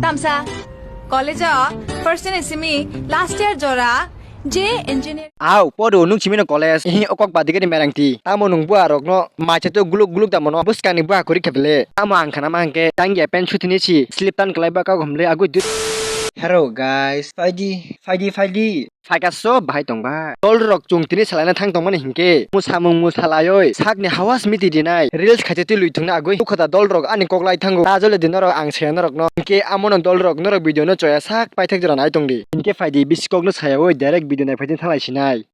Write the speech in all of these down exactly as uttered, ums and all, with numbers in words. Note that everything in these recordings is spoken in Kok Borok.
Tamsa college o first year simi last year jora je engineer. Au, podo nung chimino college. Ihi okok badigani merangti. Tamo nung bua rokno macha to guluk guluk da mono. Buskangni bua kori kebele. Tamo ang khana ma hangke tangya pen sutini si slip tan kelai ba kagom le agui dut. Hello guys, phaidi, phaidi, phaidi. Phaika sob bahai tong ba. Dol rok chung tini salaina thang tongmani hinkhe musamung musalaioi sakni hawas miti dinai reels khaite twi lui thungna agui. Ukhota dol rok ani kok lai thango. Ta jole din norok ang saya norokno. Hinkhe amono dol rok norok video no choya sak paithak jora nai tong di. Hinkhe phaidi bisi kokno sayaoi direct video nai phaidi thalai sinai.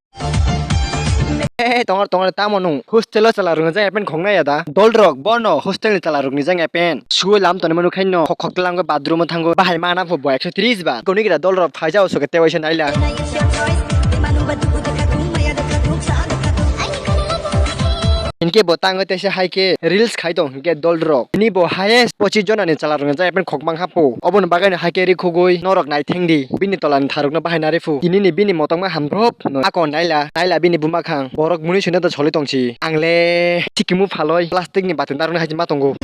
Eh, tongor, tongor, tamo nung hostel o chala rwngna jang pen khoknai ya da. Dol rok bono hostel ni chala rwngni jang pen. Suo lam toni manu khaino khok khok telang bathroom o thango. Bahai mana pho bo ekso tris ba. Koni gira dol rok phaijao soke tewaisa naila. Hinkhe bo tango teisa hai khe reels khai tong hinkhe dol rok. Ni bo highest pochis jona ni chala rwngna jang pen khok mang hapo. Oboni bagwi no hai khe ri khugui norok nai thengdi. Bini tola ni tharuk no bahai nari phu. Tini ni bini motokma hambrop no. Akon naila, naila bini buma khang. Borok muni sui no da soli tongsi. Ang le tikimu phaloi plastic ni bati narwk no hai ma tongo.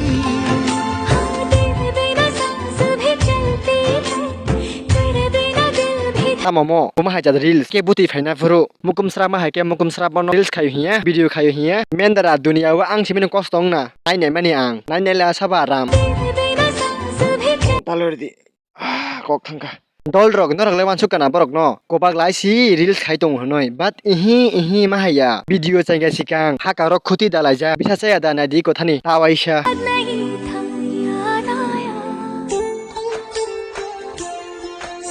Tamo mo, buma hai jat reels. Ke butui phaina phuru. Mukum srama hai ke mukum srama no reels khayo hiya, video khayo hiya. Mendara dunia o ang simini kosto wngna. Nai nai mani ang. Nai nai la saba aram. Talor di. Ah, kok thangka. Dol rok norok le wansuk kana borok no. Kobak lai si reels khai tong honoi. But ihi ihi ma haya. Video chai ga sikang. Haka rok khuti dalai ja. Bisa chaya da nai di kothani. Tawaisa.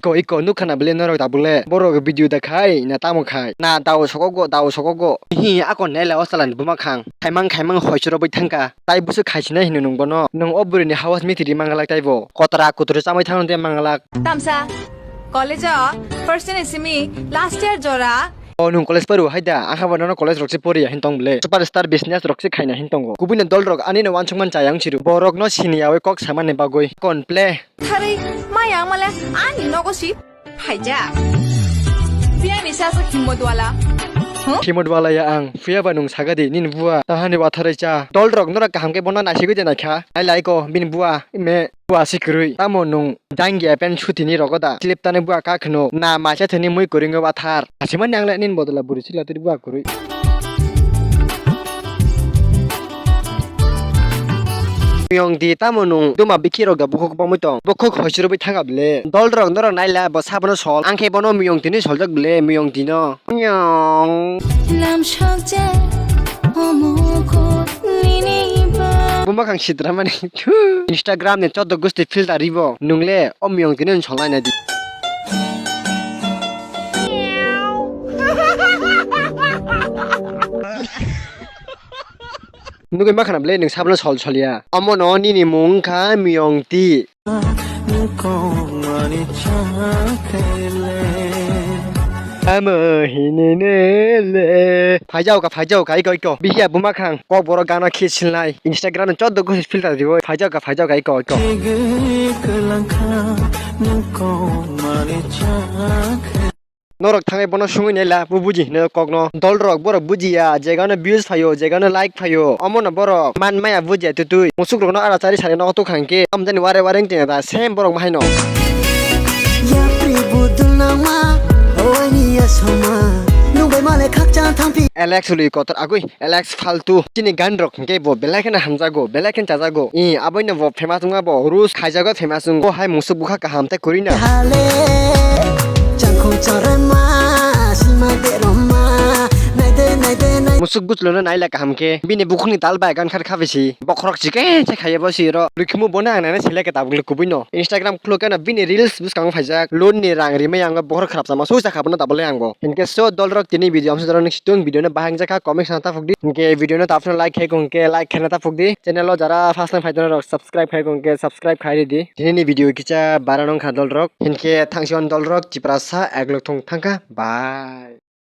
Iko iko nukha na bele norok da bole. Borok video da khai na tamo khai. Na dao sokogo dao sokogo. Ihi akon nela osalan buma khang. Khaimang khaimang hoichoro bai thangka. Tai busu khaisinai hino nung bono. Nung o bwrwini hawas mithiri mangalak taibo. Kotra kutru chamai thangno de mangalak. Tamsa college o first year simi last year jora. O nung college paru hai da. Ang habo nono college rok se poriya hin tong bole. Superstar business rok se khaina hin tongo. Kubui no dol rok ani no wansuk man chayang chiru. Borok no siniya we kok samani bagwi. Kon play. Tharwi maya ang male ani nogo si. Phaijak. Phiya ni sasa himot wala. Huh? Himot wala ya ang. Phiya ba nung sagadi nini bua. Tahani watharai cha. Dol rok norok kaham khe bono nasigwi de naikha. Ai lai ko bini bua. Me bua si kwrwi. Tamo nung dangya pen sutini rogo da. Slip tani bua ka khno. Na macha thani mui kwrwi wathar. Asimani ang le nini bodola buri sila tiri bua kwrwi. Miyong di tamo nung duma bikhi rok da bukhuk bamwi tong. Bukhuk hoichurubwi thanga bile. Dol rok norok naila bo sabono sol. Ang khe bono miyong tini soljak bile miyong tino. Miyong. Lamsokjak omo kho nini ba. Buma kang sitra mani. Instagram ni choddo gusti filter ribo. Nung le o miyong tini solnai nai di. Nugui ma khana bele nung sabono sol soliya. Omo no nini mung kha Miyong Ti. Amo hini ne le. Phaijao ka, phaijao ka, iko, iko. Bihiya buma khang. Kok borok gana khi silnai. Instagram no choddo gusi filter dibo. Phaijao ka, phaijao ka, iko, iko. Norok thangwi bono sungwi naila, bo buji hino kokno. Dol rok borok bujiya, jegano views phaio, jegano like phaio. Omono borok man maya bujiya tutui. Musuk rokno ara chari sari nogo tukha hwnkhe, amjani ware ware wngtini da same borok mahaino. Yapri budul nangma, oini yasoma, nungbai male khakchang thangpi. Alex ului kotor agui. Alex Faltu chini gan rok hwnkhe bo belai kheno hamjago, belai kheno chajago. I aboino bo famous wngma bo Rus khaijago famous wngbo hai musuk bwkha kaham tei kwrwino. Hale, changkhung chorema, sima deroma, naide, naide, nai- Musuk guchlono naila kaham khe bini bukhukni tal bai gan khar khabisi bokhorok chikhe se khaiye bo siro. Lukhimu bono ang nana seleke tabuk le kubuino. Instagram khulukhe no bini reels bwskango phaijak. Loan ni rang rimai ang bokhorok kharap sama suisa kha bono tabuk le ang bo. Hinkhe so dol rok tini video amsa jora nung situng video no bahai wngjakha comment sana taphuk di. Hinkhe video no taphano like khai kong khe like khaina taphuk di. Channel o jara first time phai rok subscribe khai kong khe subscribe khai ridi. Tini ni video kicha bara nong kha dol rok. Hinkhe thangsi on dol rok chipra sa ek lok thung thangkha. Bye.